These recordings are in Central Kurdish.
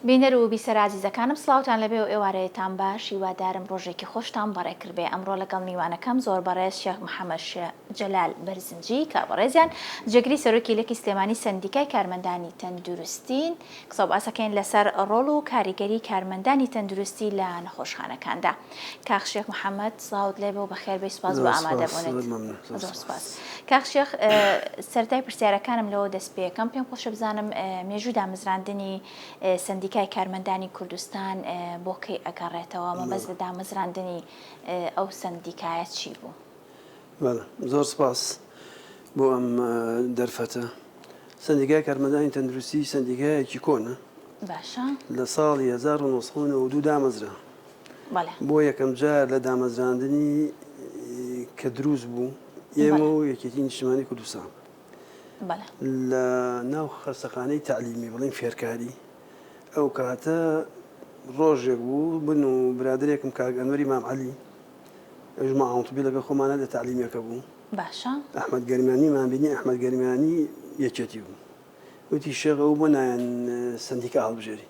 بینەر و بیسەرە ئازیزەکانم سڵاوتان لەبێ و ئێوارەیەتان باش هیوادارم ڕۆژێکی خۆشتان بەڕێ کردبێ ئەمڕۆ لەگەڵ میوانەکەم زۆر بەڕێز شێخ محەمەد شێخ جەلال بەرزنجی کە بەڕێزیان جێگری سەرۆکی لکی سلێمانی سەندیکای کارمەندانی تەندروستین قسە و باسەکەین لەسەر ڕۆڵ و کاریگەری کارمەندانی تەندروستی لە نەخۆشخانەکاندا. کاک شێخ محەمەد سڵاوت لێبێ و بەخێربێی سوپاس بۆ زۆر سپاس ئامادەبوونت. زۆر مەمنون زۆر زۆر سپاس. سوپاس. کاک شێخ سەرەتای پرسیارەکانم لەوە دەست پێکەم پێم خۆشە بزانم مێژوو دامەزراندنی سەندیکای کارمەندانی کوردستان بۆ کەی ئەگەڕێتەوە مەبەست بەڵێ. لە دامەزراندنی ئەو سەندیکایە چی بوو؟ بەڵێ زۆر سپاس بۆ ئەم دەرفەتە. سەندیکای کارمەندانی تەندروستی سەندیکایەکی کۆنە. باشە. لە ساڵی 1992 دامەزرا. بەڵێ. بۆ یەکەم جار لە دامەزراندنی کە دروست بوو ئێمە و یەکێتی نیشتمانی کوردستان بەڵێ. لە ناو خەستەخانەی تەعلیمی بڵێین فێرکاری ئەو کاتە ڕۆژێک بوو من و برادەرێکم کاک ئەنوەری مام عەلی ئەویش معاون طبی لەگەڵ خۆمانە لە تەعلیمیەکە بوو. باشە. ئەحمەد گەرمیانیمان بینی ئەحمەد گەرمیانی یەکێتی بوو وتی شێخ ئەو بۆ نایەن سەندیکا هەڵبژێری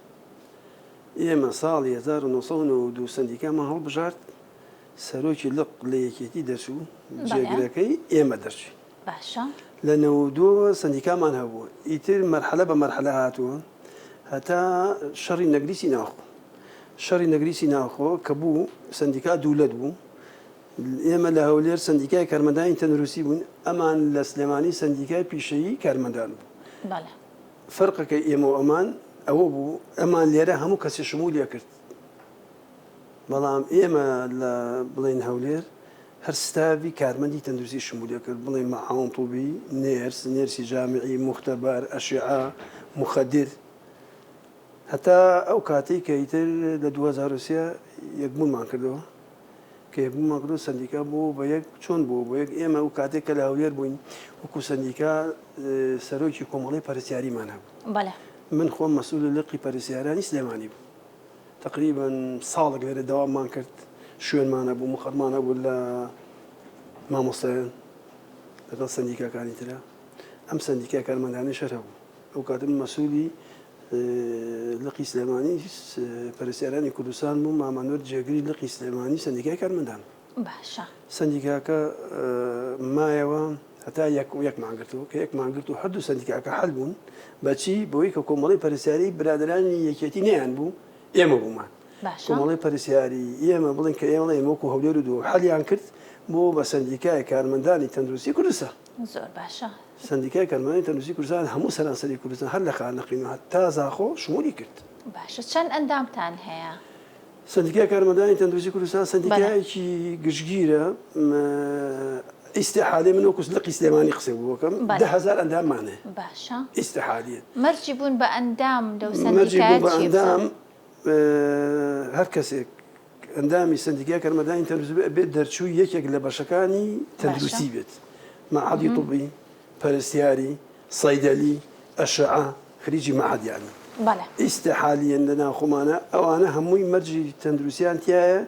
ئێمە ساڵی 1992 سەندیکامان هەڵبژارد سەرۆکی لق لە یەکێتی دەرچوو جێگرەکەی ئێمە دەرچووین باشە. لە نەوەودووەوە سەندیکامان هەبوو ئیتر مەرحەلە بە مەرحەلە هاتووە هەتا شەڕی نەگریسی ناوخۆ شەڕی نەگریسی ناوخۆ کە بوو سەندیکا دوولەت بوو ئێمە لە هەولێر سەندیکای کارمەندانی تەندروستی بووین ئەمان لە سلێمانی سەندیکای پیشەیی کارمەندان بوو بەڵێ. فەرقەکەی ئێمە و ئەمان ئەوە بوو ئەمان لێرە هەموو کەسی شمولی کرد بەڵام ئێمە لە بڵێن هەولێر هەر ستاڤی کارمەندی تەندروستی شمولی کرد بڵێن معاون طبی نێرس نێرسی جامیعی مختبر ئەشعە مخدر هەتا ئەو کاتەی کە ئیتر لە 2003 یەکبوونمان کردەوە کە یەکبوونمان کردەوە سەندیکا بۆ بە یەک چۆن بۆ بۆ یەک ئێمە ئەو کاتێک کە لە هەولێر بووین وەکو سەندیکا سەرۆکی کۆمەڵەی پەرستیاریمان هەبوو بەڵێ. من خۆم مەسئولی لقی پەرستیارانی سلێمانی بووم تەقریبەن ساڵێک لێرە دەواممان کرد شوێنمان هەبوو مقەرمان هەبوو لە مامۆستایان لەگەڵ سەندیکاکانی ترا ئەم سەندیکای کارمەندانیش هەر هەبوو ئەو کاتە من مەسئولی لقی سلێمانی پەرستیارانی کوردستان بوو مامە نور جێگری لقی سلێمانی سەندیکای کارمەندان باشە. سەندیکاکە مایەوە هەتا یەک یەکمان گرتەوە کە یەکمان گرت و هەردوو سەندیکاکە حەل بوون بەچی بەوەی کە کۆمەڵی پەرستیاری برادەرانی یەکێتی نەیان بوو ئێمە بوومان باشە. کۆمەڵی پەرستیاری ئێمە بڵێن کە ئێمە ئێمە وەکو هەولێر و دهۆک حەلیان کرد بۆ بە سەندیکای کارمەندانی تەندروستی کوردستان. زۆر باشە. سەندیکای کارمەندانی تەندروستی کوردستان هەموو سەرانسەری کوردستان هەر لە خانەقین و هەتا زاخۆ شمولی کرد. باشە چەند ئەندامتان هەیە؟ سەندیکای کارمەندانی تەندروستی کوردستان سەندیکایەکی گشتگیرە ئیستیحالی من وەکو لقی سلێمانی قسەی بۆ بکەم 10000 ئەنداممان هەیە باشە ئیستیحالیە مەرجی بوون بە ئەندام لەو مەرجی بوون سەندیکایە بە چییە ئەندام هەر کەسێک ئەندامی سەندیکای کارمەندانی تەندروستی بێت ئەبێت دەرچووی یەکێک لە بەشەکانی تەندروستی بێت مەعهەدی طبی پەرستیاری صیدلی ئەشعە خریجی مەعهەد یانی بەڵێ. ئیستحالیەن لە ناو خۆمانە ئەوانە هەمووی مەرجی تەندروستیان تیایە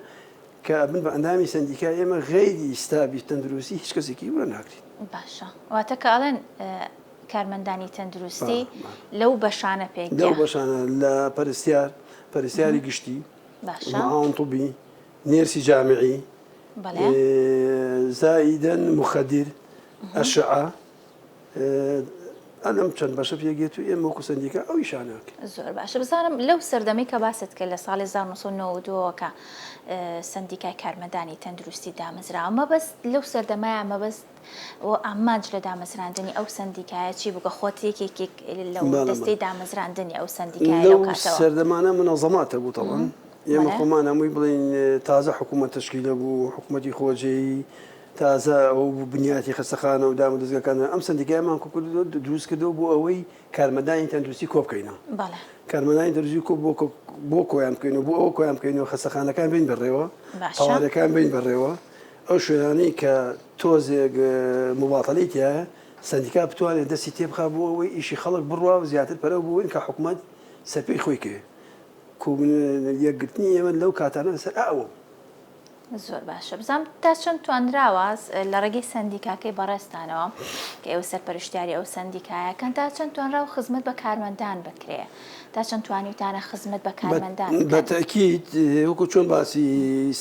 کە ئەبن بە ئەندامی سەندیکای ئێمە غەیری ستابی تەندروستی هیچ کەسێکی وەرناگرین. باشە واتە کە ئەڵێن کارمەندانی تەندروستی لەو بەشانە پێک لەو بەشانە لە پەرستیار پەرستیاری گشتی باشە معاون طبی نێرسی جامعی بەڵێ زائیدەن مخدر ئەشعە ئەلم چەند بەشە پێگێت و ئێمە وەکو سەندیکا ئەو ئیشانە ئەکەین. زۆر باشە بزانم لەو سەردەمەی کە باست کرد لە ساڵی 1992 کە سەندیکای کارمەندانی تەندروستی دامەزراوە مەبەست لەو سەردەمەیە مەبەست و ئامانج لە دامەزراندنی ئەو سەندیکایە چی بوو کە خۆت یەکێکێک لەو دەستەی دامەزراندنی ئەو سەندیکایە لەو لەو کاتەوە؟ سەردەمانە منەزەمات هەبوو تەبعەن ئێمە خۆمان هەمووی بڵێین تازە حکوومەت تەشکیلە بوو حکوومەتی خۆجێیی تازە ئەوە بوو بنیاتی خەستەخانە و دامودەزگاکان ئەم سەندیکایەمان کۆ کردەوە دروست کردەوە بۆ ئەوەی کارمەندانی تەندروستی کۆ بکەینەوە. بەڵێ. کارمەندانی تەندروستی کۆ بۆ بۆ کۆیان بکەینەوە بۆ ئەوە کۆیان بکەینەوە خەستەخانەکان بین بەڕێوە باشە. تەوارەکان بین بەڕێوە ئەو شوێنانەی کە تۆزێک موباتەلەی تیایە سەندیکا بتوانێت دەستی تێبخا بۆ ئەوەی ئیشی خەڵک بڕوا و زیاتر پەرە بۆ کە حکومەت سەرپێی خۆی کەوێ. کۆبوون یەکگرتنی ئێمە لەو کاتانە لەسەر ئەوە بوو. زۆر باشە بزانم تا چەند توانراوە لە ڕێگەی سەندیکاکەی بەڕێزتانەوە کە ئێوە سەرپەرشتیاری ئەو سەندیکایەکەن تا چەند توانراوە خزمەت بە کارمەندان بکرێ تا چەند توانیوتانە خزمەت بە کارمەندان بە بکەن؟ تەئکید وەکو چۆن باسی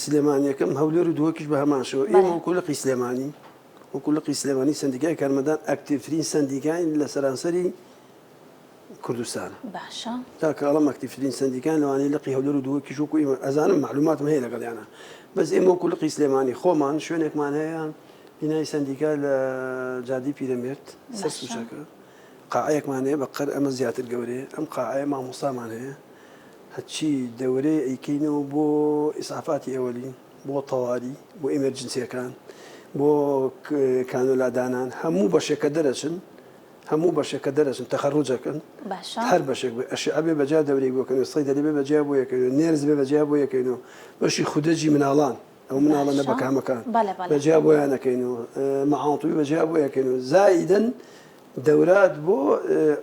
سلێمانیەکەم هەولێر و دهۆکیش بە هەمان شێوە ئێمە بەڵێ. وەکو لقی سلێمانی وەکو لقی سلێمانی سەندیکای کارمەندان ئەکتیڤترین سەندیکاین لە سەرانسەری کوردستانە. باشە. تا کە ئەڵێم ئەکتیڤترین سەندیکان لەوانەیە لقی هەولێر و دهۆکیش وەکو ئێمە ئەزانم مەعلوماتم هەیە لەگەڵیانا بەس ئێمە وەکو لقی سلێمانی خۆمان شوێنێکمان هەیە بینای سەندیکا لە جادەی پیرەمێرد سەر باشە. سوچەکە قاعەیەکمان هەیە بە قەر ئەمە زیاتر گەورەیە ئەم قاعەیە مامۆستامان هەیە هەرچی دەورەیە ئەیکەینەوە بۆ ئیسعافاتی ئەوەلی بۆ تەواری بۆ emergency ەکان بۆ کانۆلا دانان هەموو بەشێک کە دەرەچن هەموو بەشێک کە دەرەچن تەخەروج ئەکەن باشە. هەر بەشێک بێ ئەشعە بێ بەجیا دەورەی بۆ کەن و سەیدەلی بێ بەجیا بۆ یەکەن و nurse بێ بەجیا بۆ یەکەین و بەشی خودەجی مناڵان ئەو مناڵە باشە نەبەکامەکان بەڵێ بەڵێ. بەجیا بۆیان ئەکەین و مەعاونتوبی بەجیا بۆ یەکەین و زائیدەن دەورات بۆ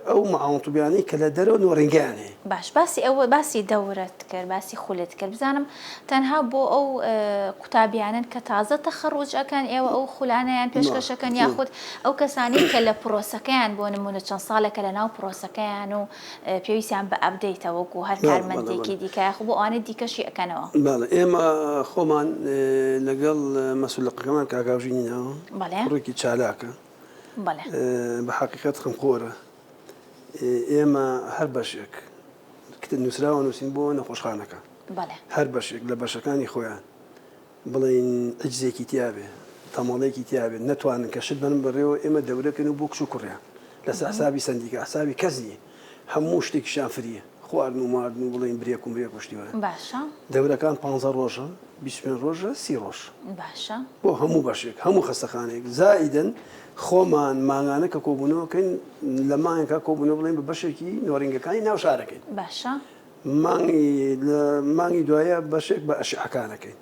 ئەو مەعاونتوبیانەی کە لە دەرەوە نۆڕینگەیان هەیە. باش باسی ئەوە باسی دەورەت کرد باسی خولت کرد بزانم تەنها بۆ ئەو قوتابیانەن کە تازە تەخەڕوج ئەکەن ئێوە ئەو خولانەیان پێشکەش ئەکەن یاخود ئەو کەسانەی کە لە پرۆسەکەیان بۆ نمونە چەند ساڵێکە لە ناو پرۆسەکەیان و پێویستیان بە update ە وەکو هەر کارمەندێکی دیکە یاخود بۆ ئەوانەی دیکەشی ئەکەنەوە؟ بەڵێ ئێمە خۆمان لەگەڵ مەسول لقەکەمان کاک هاوژینی ناوە کوڕێکی چالاکە بە حەقیقەت خەمخۆرە ئێمە هەر بەشێک نووسراوە نووسین بۆ نەخۆشخانەکە هەر بەشێک لە بەشەکانی خۆیان بڵێین عجزێکی تیابێ تەمەڵێکی تیابێت نەتوانن کە شت بەرن بەڕێوە ئێمە دەورەکەن و بۆ کچ و کوڕیان لەسەر حسابی سەندیکا حسابی کەس نییە هەموو شتێکیشیان free یە خواردن و ماردن و بڵێین برێک و مرێک و شتی وایە. باشە. دەورەکان پانزە ڕۆژە، 25 ڕۆژە، 30 ڕۆژ. باشە. بۆ هەموو بەشێک، هەموو خەستەخانەیەک. زائیدەن خۆمان مانگانە کە کۆبوونەوە کەین، لە مانگێکا کۆبوونەوە بڵێین بە بەشێکی نۆرینگەکانی ناو شارەکەین. باشە. مانگی لە مانگی دوایە بەشێک بە ئەشعەکان ئەکەین.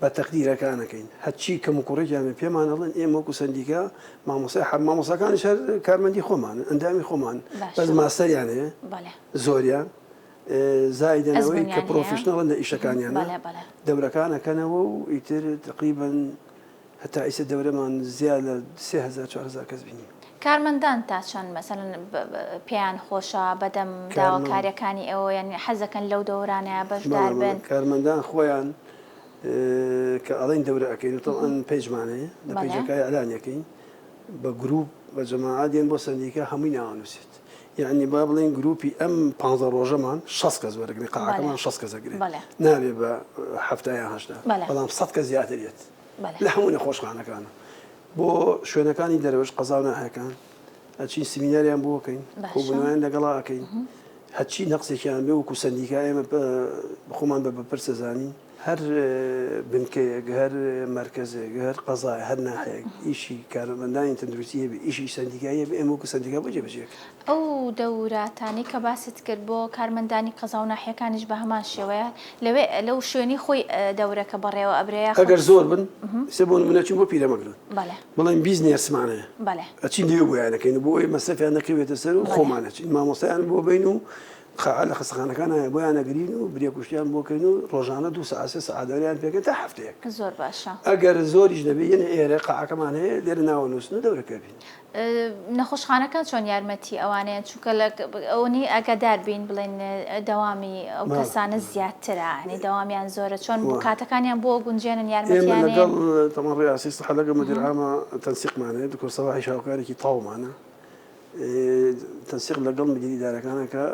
بە تەقدیرەکان ئەکەین هەرچی کەموکوڕیەکیان بێ پێمان ئەڵێن ئێمە وەکو سەندیکا مامۆستای حە مامۆستاکانیش هەر کارمەندی خۆمانن ئەندامی خۆمان بەس باشە ماستەریان هەیە بەڵێ زۆریان زایدەن ئەوەی کە ئەزمونیان هەیە professional ن لە ئیشەکانیانە بەڵێ بەڵێ دەورەکان ئەکەنەوە و ئیتر تەقریبەن هەتا ئیسە دەورەمان زیاد لە 3000 4000 کەس بینی. کارمەندان تا چەند مەسەلەن پێیان خۆشە بەدەم کارمەند داواکاریەکانی ئێوە یان حەزەکەن لەو دەورانەیا بەڵێ بەشدار بەڵێ بن؟ کارمەندان خۆیان کە ئەڵێین دەورە ئەکەین و تەبعەن page مان هەیە لە بەڵێ. page ەکە ئیعلانی ئەکەین بە گروپ بە جەماعە دێن بۆ سەندیکا هەمووی ناوە نووسێت یعنی با بڵێین گروپی ئەم پانزە ڕۆژەمان شەست کەس وەرەگرین بەڵێ قاعەکەمان شەست کەس ئەگرێ بەڵێ. نابێ بە حەفتا یان هەشتا بەڵێ. بەڵام سەد کەس زیاتر یەت بەڵێ. لە هەموو نەخۆشخانەکانە بۆ شوێنەکانی دەرەوەش قەزا و ناحیەکان ئەچین سیمیناریان بۆ ئەکەین باشە. کۆبوونەوەیان لەگەڵا ئەکەین هەرچی نەقسێکیان بێ وەکو سەندیکا ئێمە خۆمان بە بەپرس ئەزانین هەر بنکەیەک هەر مەرکەزێک هەر قەزایەک هەر ناحیەیەک ئیشی کارمەندانی تەندروستی هەبێ ئیشی سەندیکایی هەبێ ئێمە وەکو سەندیکا بۆ جێبەجێ ئەکەین. ئەو دەوراتانەی کە باست کرد بۆ کارمەندانی قەزا و ناحیەکانیش بە هەمان شێوەیە لەوێ لەو شوێنەی خۆی دەورەکە بەڕێوە ئەبرێ یاخود؟ ئەگەر زۆر بن ئیستا بۆ نمونە ئەچین بۆ پیرەمەگرون بەڵێ. بڵێن 20 nurse مان هەیە بەڵێ. ئەچین لەوێ بۆیان ئەکەین و بۆ ئەوەی مەسرەفیان نەکەوێتە سەر و بەڵێ. خۆمان ئەچین مامۆستایان بۆ بەین و قاعە لە خەستەخانەکان هەیە بۆیان ئەگرین و برێک و شتیان بۆ کەین و ڕۆژانە دوو سەعات سێ سەعات دەورەیان پێ کەین تا هەفتەیەک. زۆر باشە. ئەگەر زۆریش نەبێ یەنە ئێرە قاعەکەمان هەیە لێرە ناوە نووسن و دەورەکە بین. نەخۆشخانەکان چۆن یارمەتی ئەوانەیەن چونکە لە ئەوەنەی ئاگادار بین بڵێن دەوامی ئەو کەسانە زیاترە ینی دەوامیان زۆرە چۆن کاتەکانیان بۆ گونجێنن ئێمە یارمەتیان لەگەڵ تەمان ڕیاسی سەحە لەگەڵ مدیر عامە تەنسیقمان هەیە دکتۆر سەباحیش هاوکارێکی تەواومانە تەنسیق لەگەڵ مدیر ئیدارەکانە کە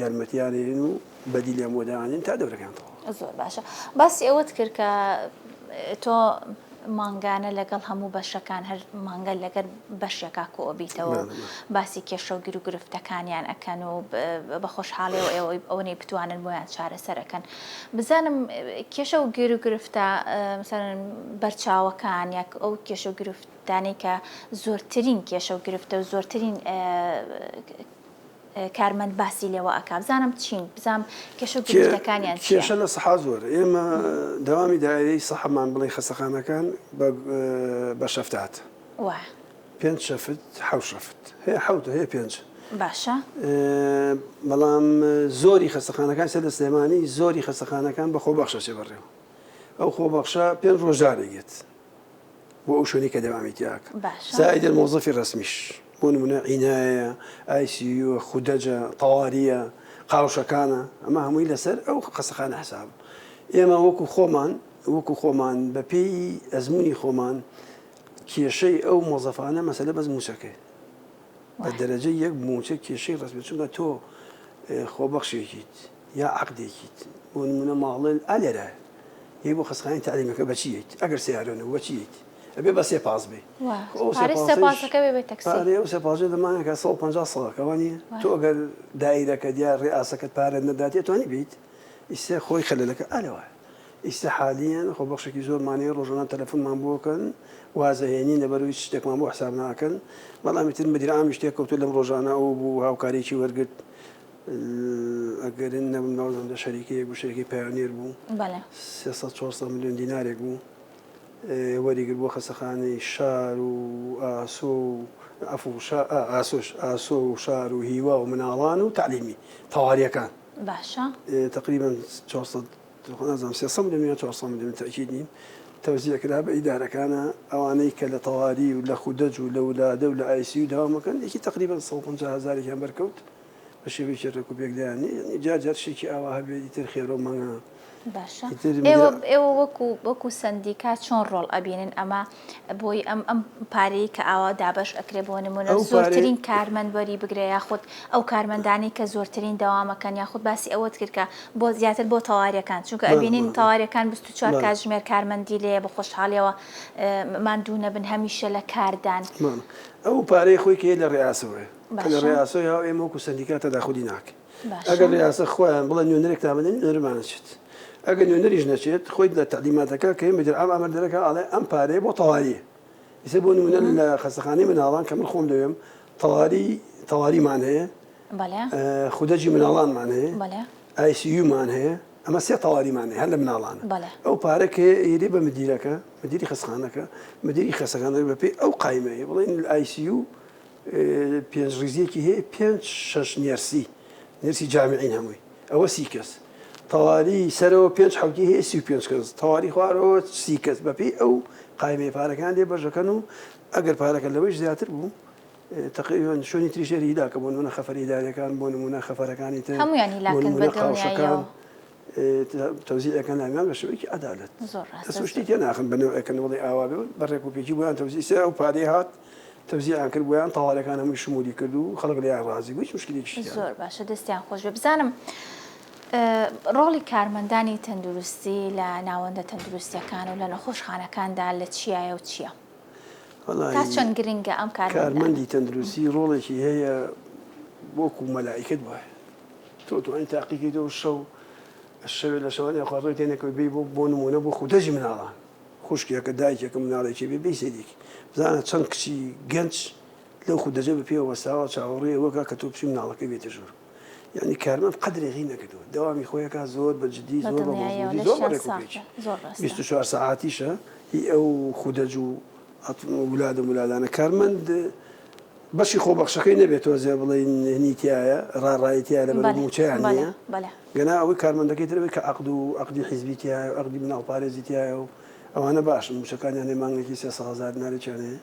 یارمەتیان ئەیەن و بەدیلیان بۆ دانێن تا دەورەکان تەواو. زۆر باشە باسی ئەوەت کرد کە تۆ مانگانە لەگەڵ هەموو بەشەکان هەر مانگە لەگەر بەشێکا کۆئەبیتەوە و باسی کێشە و گیروگرفتەکانیان ئەکەن و بە خۆشحاڵیەوە ئێوە ئەوەنەی بتوانن بۆیان چارەسەر ئەکەن بزانم کێشە و گیروگرفتە مەسەلەن بەرچاوەکان یا ئەو کێشە و گرفتانەی کە زۆرترین کێشە و گرفتە و زۆرترین کارمەند باسی لێوە ئەکا بزانم چین بزانم کێشە و گرفتەکانیان چیە؟ کێشە لە سەحا زۆرە ئێمە دەوامی دایرەی سەحەمان بڵێین خەستەخانەکان بە shift ات وایە. پێنج shift حەوت shift هەیە حەوتە هەیە پێنج. باشە. بەڵام زۆری خەستەخانەکان سەر لە سلێمانی زۆری خەستەخانەکان بە خۆبەخش ئەچێ بەڕێوە. ئەو خۆبەخشە پێنج ڕۆژ جارێک یەت بۆ ئەو شوێنەی کە دەوامی تیا ئەکا. باشە. زائیدەن مۆزەفی ڕەسمیش بۆ نموونە عینایەیە، ئای سی یوە، خودەجە، تەوارییە، قاوشەکانە، ئەمە هەمووی لەسەر ئەو خەستەخانە حسابە. ئێمە وەکوو خۆمان وەکوو خۆمان بە پێی ئەزموونی خۆمان کێشەی ئەو مۆزەفانە مەسەلە بەس مووچەکەیە. بە دەرەجەی یەک مووچە کێشەی ڕەسمی چونکە تۆ خۆبەخشێکیت یا عەقدێکیت بۆ نمونە ماڵێ ئا لێرە یەی بۆ خەستخانەی تەعلیمەکە بەچی یەیت ئەگەر سەیارە نەبوو بەچی یەیت ئەبێ بە سێ پاس بێ پارەی سێ پاسەکە بێ بێ تەکسی پارەی ئەو سێ پاسە لە مانگێکا 150 سەدەکە وا نییە تۆ ئەگەر دایرەکەت یا ڕیاسەکەت پارەت نەداتێ توانی بیت ئیستا خۆی خەلەلەکە ئا لەوایە ئیستا حالیەن خۆبەخشێکی زۆرمان هەیە ڕۆژانە تەلەفونمان بۆ کەن وازەهێنین لەبەرئەوەی هیچ شتێکمان بۆ حساب ناکەن بەڵام ئیتر مدیر عامیش تێکەوتوە لەم ڕۆژانە ئەو بوو هاوکاریەکی وەرگرت ئەگەر نەبم ناوزم لە شەریکەیەک بوو شەریکەی پایۆنیر بوو بەڵێ 300 400 ملیۆن دینارێک بوو وەریگر بۆ خەسەخانەی شار و ئاسۆ و عەفو ئاسۆش ئاسۆ و شار و هیوا و مناڵان و تەعلیمی تەواریەکان باشە تقریبا 400 نازانم 300 ملیۆن یان 400 ملیۆن تەئکید نیم تەوزیع کرا بە ئیدارەکانە ئەوانەی کە لە تەواری و لە خودەج و لە ولادە و لە ICU دەوامەکەن یەکی تقریبا 150 هەزارێکیان بەرکەوت بە شێوەیەکی ڕێک و پێک دایان یانی جار جار شتێکی ئاوا هەبێت ئیتر خێرۆ مەنگە باشە ئێوە ئێوە وەکو وەکو سەندیکا چۆن ڕۆڵ ئەبینن ئەمە بۆی ئەم ئەم پارەی کە ئاوا دابەش ئەکرێ بۆ نمونە زۆرترین کارمەند وەری بگرێ یاخود ئەو کارمەندانی کە زۆرترین دەوامەکەن یاخود باسی ئەوەت کرد کە بۆ زیاتر بۆ تەواریەکان چونکە ئەبینین تەواریەکان 24 کاتژمێر کارمەندی لێ بە خۆشحاڵیەوە ماندوو نەبن هەمیشە لە کاردان. ئەو پارەی خۆی کە لە ڕیاسەوەیە کە لە ڕیاسەوە هاو ئێمە وەکو سەندیکا تەداخولی ناکەین ئەگەر ڕیاسە خۆیان بڵێن نوێنەرێکتان بدەن نوێنەرمان نەچێت ئەگەر نوێنەریش نەچێت خۆی لە تەعلیماتەکە کە مدیر عام ئامر دەرەکە ئەڵێ ئەم پارەیە بۆ تەواریە ئیسە بۆ نمونە لە خەستەخانەی مناڵان کە من خۆم لەوێم تەواری تەواریمان هەیە خودەجی مناڵانمان هەیە ICU مان هەیە ئەمە سێ تەواریمان هەیە هەر لە مناڵان ئەو پارە کە ئێری بە مدیرەکە مدیری خەستخانەکە مدیری خەستەخانەکە بەپێی ئەو قایمەیە بڵێن ICU پێنج ڕیزیەکی هەیە پێنج شەش nurse ی nurse ی جامیعین هەمووی ئەوە سی کەس تەواری سەرەوە پێنج حوتی هەیە 35 کەس تەواری خوارەوە سی کەس بەپێی ئەو قایمەی پارەکان لێ بەشەکەن و ئەگەر پارەکە لەوەیش زیاتر بوو تقریبا شوێنی تریش لێرە هیلاکە بۆ نمونە خەفەر ئیداریەکان بۆ نمونە خەفەرەکانی تر هەمویان بۆ هیلاکن نمونە بە قاوشەکان دڵنیاییەوە تەوزیع ئەکەن لامیان بە شێوەیەکی عەدالەت زۆر ڕاستە دەست و شتی زۆر تێ ناخن بە نەوعێکن وڵی ئاوا بێ بە ڕێک و پێکی بۆیان تەوزیع سێ ئەو پارەی هات تەوزیعیان کرد بۆیان تەوارەکان هەمووی شمولی کرد و خەڵک لێیان ڕازی بوو هیچ مشکلێکیشی تیا زۆر باشە دەستیان خۆش بێ بزانم ڕۆڵی کارمەندانی تەندروستی لە ناوەندە تەندروستیەکان و لە نەخۆشخانەکاندا لە چیایە و چییە؟ تا چەند گرنگە ئەم کارمەندانە؟ کارمەندی تەندروستی ڕۆڵێکی هەیە وەکو مەلائیکەت وایە تۆ توانی تاقیکەیتەوە شەو شەوێ لە شەوان یاخوا ڕێ تێنەکەوی بێی بۆ بۆ نمونە بۆ خودەجی مناڵان خوشکێکە دایکێکە مناڵێکی بێ بێی سەیرێکی بزانە چەند کچی گەنج لەو خودەجە بە پێوە وەستاوە چاوەڕێ وەکا کە تۆ بچی مناڵەکەی بێتە ژوور یعنی کارمەند قەدرێکی نەکردووە دەوامی خۆیەکە زۆر بە جدی زۆر بە مەزبوطی زۆر بە ڕێک و پێکی 24 سەعاتیشە هی ئەو خودەج و ولادە مولادانە کارمەند بەشی خۆبەخشەکەی نەبێت تۆزێ بڵێین هنی تیایە ڕاڕایی تیایە لەبەر مووچەیان نییە گەنا ئەوەی کارمەندەکەی تر ئەوەی کە عەقد و عەقدی حیزبی تیایە و عەقدی مناڵپارێزی تیایە و ئەوانە باشن مووچەکانیان هەیە مانگێکی 300 هەزار دینارێکیان هەیە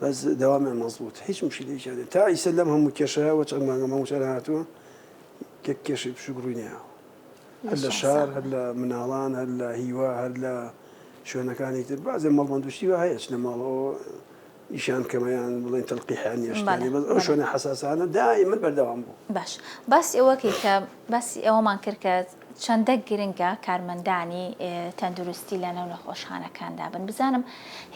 بەس دەوامیان مەزبووت هیچ مشکلەیەکیان نییە تا ئیسە لەم هەموو کێشەیە وە چەند مانگە مووچە نەهاتووە یەک کێشەی بچووک ڕووی نەیاوە هەر لە شار هەر لە مناڵان هەر لە هیوا هەر لە شوێنەکانی تر بەعزێ مەڵبەند و شتی وا هەیە چنە ماڵەوە ئیشیان کەمە یان بڵێن تەلقیحیان نیە شتیان نیە بەس ئەو شوێنە حەساسانە دائیمەن بەردەوام بوو. باش باسی ئەوەکەی کە باسی ئەوەمان کرد کە چەندە گرنگە کارمەندانی تەندروستی لە ناو نەخۆشخانەکاندا بن بزانم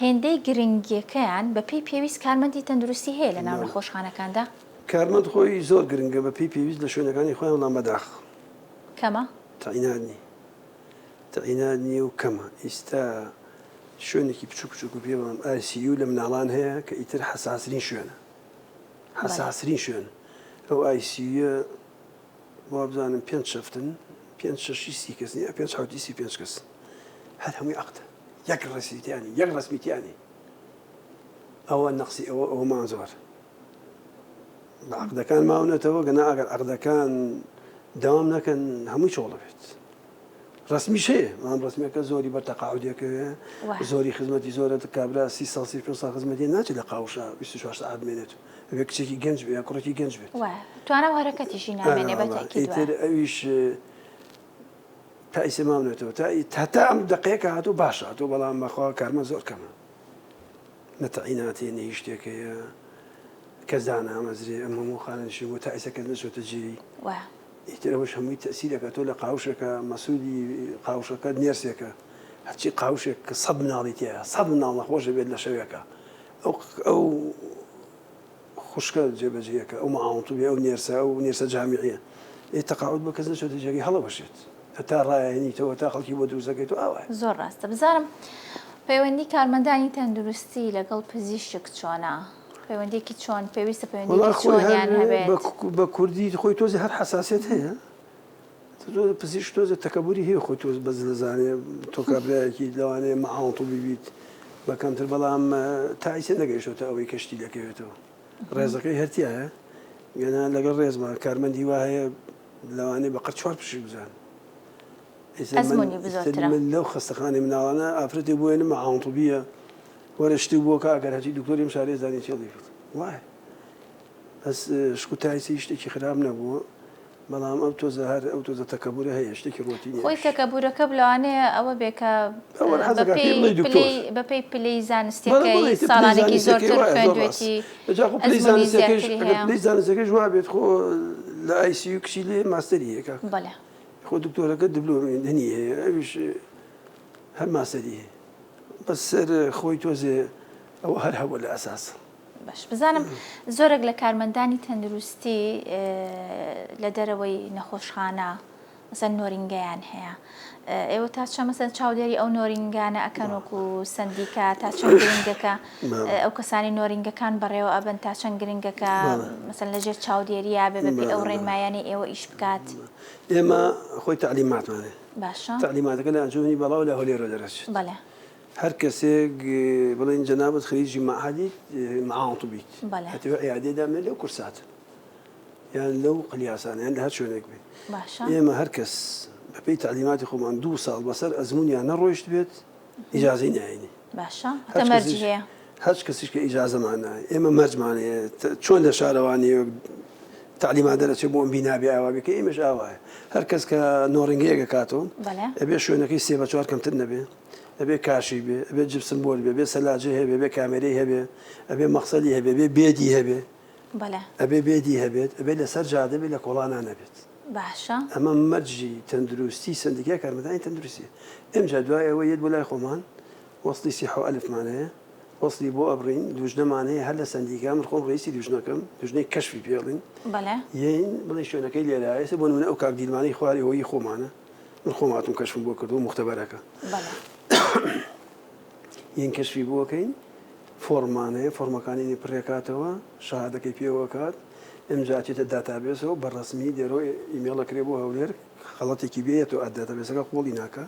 هێندەی گرنگیەکەیان بە پێی پێویست کارمەندی تەندروستی هەیە لە ناو نەخۆشخانەکاندا؟ کارمەند خۆی زۆر گرنگە بە پێی پێویست لە شوێنەکانی خۆیان بەڵام بەداخ کەمە؟ تەعینات نی تەعینات نیە و کەمە ئیستا شوێنێکی بچوک بچوک و پێ بڵێم ICU لە مناڵان هەیە کە ئیتر حەساسترین شوێنە حەساسترین شوێن ئەو ICU یە وابزانم پێنج shift ن پێنج شەشی سی کەس نیە پێنج حوتی سی پێنج کەس هەر هەمووی عەقدە یەک ڕەسیتیانی یەک ڕەسمیتیانی ئەوە نەقسی ئەوە ئەومان زۆر بە عەقدەکان ماونەتەوە گەنا ئەگەر عەقدەکان دەوام نەکەن هەمووی چۆڵە بێت. ڕەسمیش هەیە بەڵام ڕەسمیەکە زۆری بەر تەقاعودێکەوێ زۆری خزمەتی زۆرە کابرا سی ساڵ 35 ساڵ خزمەتی ناچێت لە قاوشە 24 سەعات بمێنێت ئەبێ کچێکی گەنج بێ یا کوڕێکی گەنج بێت توانا و هەرەکەتیشی نامێنێ بە تەئکید ئیتر ئەویش تا ئیسە ماونەتەوە تا هەتا ئەم دەقەیە کە هاتوو باشە هاتوو بەڵام بەخوا کارمە زۆر کەمە نە تەعینات هەیە نە هیچ شتێک هەیە کەس دانامەزرێ ئەم هەموو خانەنشین بوو تا ئیسە کەس نەچۆتە جێی ئیتر ئەوەش هەمووی تەئسیر ئەکات تۆ لە قاوشێکە مەسولی قاوشەکەت نێرسێکە هەرچی قاوشێک کە سەد مناڵی تیایە سەد مناڵ نەخۆش دەبێت لە شەوێکە ئەو ئەو خوشکە جێبەجێیەکە ئەو معاونتوبێ ئەو نێرسە ئەو نێرسە جامیعیە ئێ تەقاعود بە کەس نەچۆتە جێگەی هەڵەوەشێت هەتا ڕایەنیتەوە تا خەڵکی بۆ دروست دەکەیت و ئاوایە. زۆر ڕاستە بزانم پەیوەندی کارمەندانی تەندروستی لەگەڵ پزیشک چۆنە؟ پەیوەندیەکی چۆن پێویستە وەڵا پەیوەندیەکی خۆی هەر چۆنیان هەبێت؟ بە کوردی خۆی تۆزێ هەر حەساسیەت هەیە پزیشک تۆزێ تەکەبوری هەیە خۆی تۆز بەس دەزانێ تۆ کابرایەکی لەوانەیە معاون طبی بیت بە کەمتر بەڵام تا ئیسە نەگەیشتۆتە ئەوەی کە شتی لەکەوێتەوە ڕێزەکەی هەر تیایە گەنا لەگەڵ ڕێزمان کارمەندی وا هەیە لەوانەیە بە قەد چوار پشک بزان ئەزموونی بزۆرترە. من لەو خەستەخانەی مناڵانە ئافرەتێک بۆ هێنم معاون طبیە وەرە شتی بۆ کا ئەگەر هەرچی دکتۆری ئەم شارەیە زانی چێڵی کرد وایە بەس شکو تا ئیسە هیچ شتێکی خراپ نەبووە بەڵام ئەو تۆزە هەر ئەو تۆزە تەکەبورە هەیە شتێکی ڕۆتینی خۆی تەکەبورەکە لەوانەیە ئەوە بێ کە بەپێی پلەی زانستیەکەی ساڵانێکی زۆرتر خوێندوێتی ئەزموونی زیاتری هەیە. پلەی زانستیەکەیش وا بێت خۆ لە ICU کچی لێ ماستەری هەیە کاک بەڵێ خۆ دکتۆرەکە دبلۆمی هەنی هەیە ئەویش هەر ماستەری هەیە بەس سەر خۆی تۆزێ ئەوە هەر هەبووە لە ئەساس. باش بزانم زۆرێک لە کارمەندانی تەندروستی لە دەرەوەی نەخۆشخانە مەسەن نۆرینگەیان هەیە ئێوە تا چەند مەسەن چاودێری ئەو نۆرینگانە ئەکەن وەکو سەندیکا تا چەند گرنگەکە ئەو کەسانی نۆرینگەکان بەڕێوە ئەبن تا چەند گرنگەکە مەسەن لەژێر چاودێرییا بێ بەپێی ئەو ڕێنمایانەی ئێوە ئیش بکات ئێمە خۆی تەعلیماتمان هەیە باشە تەعلیماتەکە لە ئەنجومەنی باڵا و لە هەولێرەوە دەرەچێت بەڵێ هەر کەسێک بڵێن جەنابت خریجی مەعهەدیت معاون بیت بەڵێ. هەتەوێ عیادەی دامنێ لەو کورسات یان لەو قلیاسانە یان لە هەر شوێنێک بێ باشە. ئێمە هەر کەس بەپێی تەعلیماتی خۆمان دوو ساڵ بەسەر ئەزموونیان نەڕۆیشت بێت ئیجازەی نایەنێ. باشە هەتە مەرجی هەیە؟ هەچ کەسیش کە ئیجازەمان نایە ئێمە مەرجمان هەیە چۆن لە شارەوانییەک تەعلیمات دەرەچێ بۆ ئەم بینا بێ ئاوا بێ کە ئێمەش ئاوایە هەر کەس کە نۆڕینگەیەک ئەکاتەوە ئەبێ شوێنەکەی سێ بە چوار کەمتر نەبێ ئەبێ کاشی بێ ئەبێ gypsum board بێ ئەبێ سەلاجەی هەبێ ئەبێ کامێرەی هەبێ ئەبێ مەخسەلی هەبێ ئەبێ bed ی هەبێ ئەبێ bed ی هەبێت ئەبێ لەسەر جادە بێ لە کۆڵانا نەبێت. باشە. ئەمە مەرجی تەندروستی سەندیکای کارمەندانی تەندروستیە. ئمجا دوای ئەوە یەت بۆ لای خۆمان وەسڵی سیحۆ ئەلفمان هەیە وەسڵی بۆ ئەبڕین لوجنەمان هەیە هەر لە سەندیکا من خۆم ڕئیسی لوجنەکەم لوجنەی کەشفی پێ ئەڵین بەڵێ. یەین بڵێ شوێنەکەی لێرە ئێستا بۆ نمونە ئەو کاک دیلمانەی خوارێ هۆیی خۆمانە من خۆم هاتوم کەشفم بۆ کردووە موختەبەرەکە. بەڵێ. یەین کەشفی بۆ ئەکەین فۆڕممان هەیە فۆڕمەکانی پڕێکاتەوە شەهادەکەی پێوە ئەکات ئمجا ئەچێتە داتابێسەوە بە ڕەسمی لێرەوە ئیمێڵ ئەکرێ بۆ هەولێر خەڵەتێکی بێتەوە ئە داتابێسەکە قبوڵی ناکا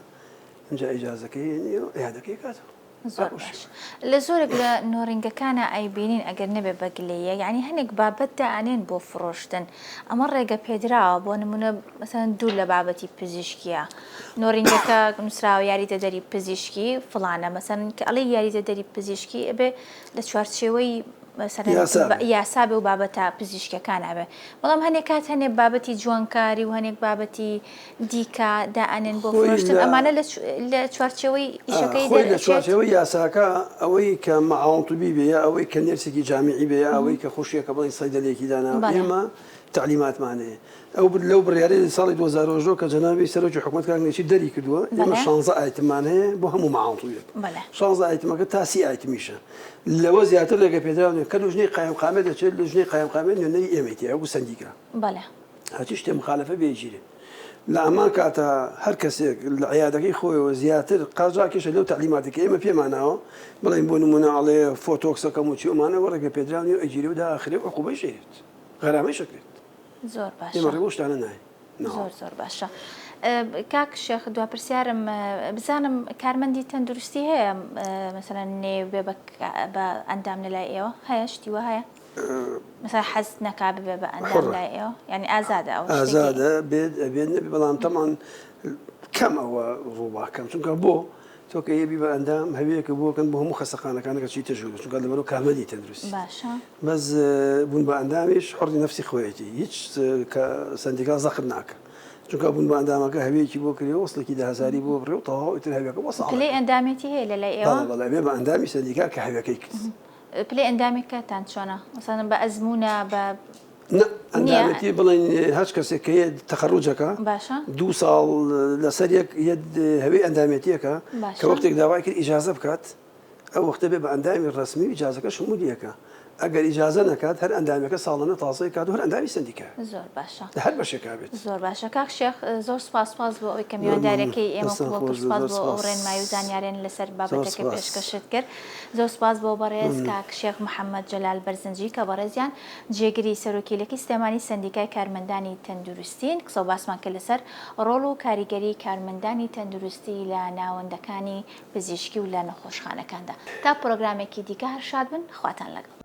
ئمجا ئیجازەکەی هێنێ و عیادەکەی ئەکاتەوە. زۆر باش لە زۆرێک لە نۆرینگەکانا ئەیبینین ئەگەر نەبێ بە گلەییەک یانی هەنێک بابەت دائەنێن بۆ فڕۆشتن ئەمە ڕێگە پێدراوە بۆ نمونە مەسەلەن دوور لە بابەتی پزیشکیە نۆرینگەکە نووسراوە یاریدەدەری پزیشکی فڵانە مەسەلەن کە ئەڵێی یاریدەدەری پزیشکی ئەبێ لە چوارچێوەی مەسەلەن یاسا بێ و بابەتە پزیشکیەکانا بێ بەڵام هەنێک کات هەنێ بابەتی جوانکاری و هەنێک بابەتی دیکە دائەنێن بۆ فرۆشتن ئەمانە لە چوارچێوەی ئیشەکەی خۆی لە چوارچێوەی یاساکە ئەوەی کە معاون طبی بێ یا ئەوەی کە نێرسێکی جامیعی بێ یا ئەوەی کە خوشیەکە بڵێن سەیدەلێکی دانا ئێمە تەعلیماتمان هەیە ئەو لەو بڕیارەی لە ساڵی 2010 کە جەنابی سەرۆکی حکومەت کاک نێچیر دەری کردووە ئێمە شانزە item مان هەیە بۆ هەموو معاون طبیەک شانزە item ەکە تا سی item یشە لەوە زیاتر ڕێگە پێدراو نیە کە لوجنەی قایمقامیەت دەچێت لوجنەی قایمقامیەت نوێنەری ئێمەی تیایە وەکو سەندیکا. بەڵێ. هەرچی شتێ مخالەفە بێ ئەگیرێ. لە هەمان کاتا هەر کەسێک لە عیادەکەی خۆیەوە زیاتر قازاکێشە لەو تەعلیماتەی کە ئێمە پێمان ناوە بڵێین بۆ نموونە ئەڵێ فۆتۆکس ئەکەم و چی ئەمانە وە ڕێگە پێدراو نیە و ئەگیرێ و دائەخرێ و عقوبەیش ئەیرێت غەرامەیش ئەکرێت. زۆر باشە. ئێمە ڕێ بەو شتانە نایەین. زۆر زۆر باشە کاک شێخ دوا پرسیارم بزانم کارمەندی تەندروستی هەیە مەسەلەن نێو بێ بە ئەندام لە لای ئێوە هەیە شتی وە هەیە مەسەلەن حەز نەکا ببێ بە ئەندام لای ئێوە یعنی ئازادە ئەو ئازادە بێت ئەبێت نەبێ بەڵام تەمان کەم. کەم ئەوە ڕووبا کەم چونکە بۆ تۆ کە یەبی بە ئەندام هەویەکە بۆکەن بۆ هەموو خەسەخانەکانەکە چیتە ژوور چونکە لەبەرو کارمەندی تەندروستی باشە بەس بوون بە ئەندامیش حڕی نەفسی خۆیەتی هیچ کە سەندیکا زەخت ناکە چونکە بوون بە ئەندامەکە هەویەکی بۆ کرێ وەسڵێکی دە هەزاری بۆ بڕێ و تەواو ئیتر هەویەکە بۆ ساڵێکە. پلەی ئەندامێتی هەیە لە لای ئێوە؟ بەڵێ بەڵێ ئەبێ بە ئەندامی سەندیکا کە هەویەکەی کرد. پلەی ئەندامێکەتان چۆنە؟ مەسەلەن بە ئەزموونە بە نا ئەندامێتی بڵێن هەچ کەسێک کە یە تەخەروجەکە باشە دوو ساڵ لەسەر یەک یە هەوی ئەندامێتیەکە کە باشە وەختێک داوای کرد ئیجازە بکات ئەو وەختە بێ بە ئەندامی ڕەسمی و ئیجازەکە شمولیەکە ئەگەر ئیجازە نەکات هەر ئەندامەکە ساڵانە تازەی کات و هەر ئەندامی سەندیکایە زۆر باشە لە هەر بەشێکا بێت. زۆر باشە کاک شێخ زۆر سوپاس سوپاس بۆ ئەوەی کە زۆر مەمنون میوانداریەکەی ئێمە دەستان قبوڵ کرد خۆش بێ سوپاس زۆر بۆ ئەو سوپاس ڕێنمایی و زانیاریانە لەسەر زۆر بابەتەکە سوپاس پێشکەشت کرد زۆر سوپاس بۆ بەڕێز مەمنون. کاک شێخ محەمەد جەلال بەرزنجی کە بەڕێزیان جێگری سەرۆکی لکی سلێمانی سەندیکای کارمەندانی تەندروستین قسەو باسمان کرد لەسەر ڕۆڵ و کاریگەری کارمەندانی تەندروستی لە ناوەندەکانی پزیشکی و لە نەخۆشخانەکاندا. تا پرۆگرامێکی دیکە هەر شاد بن خواتان لەگەڵ.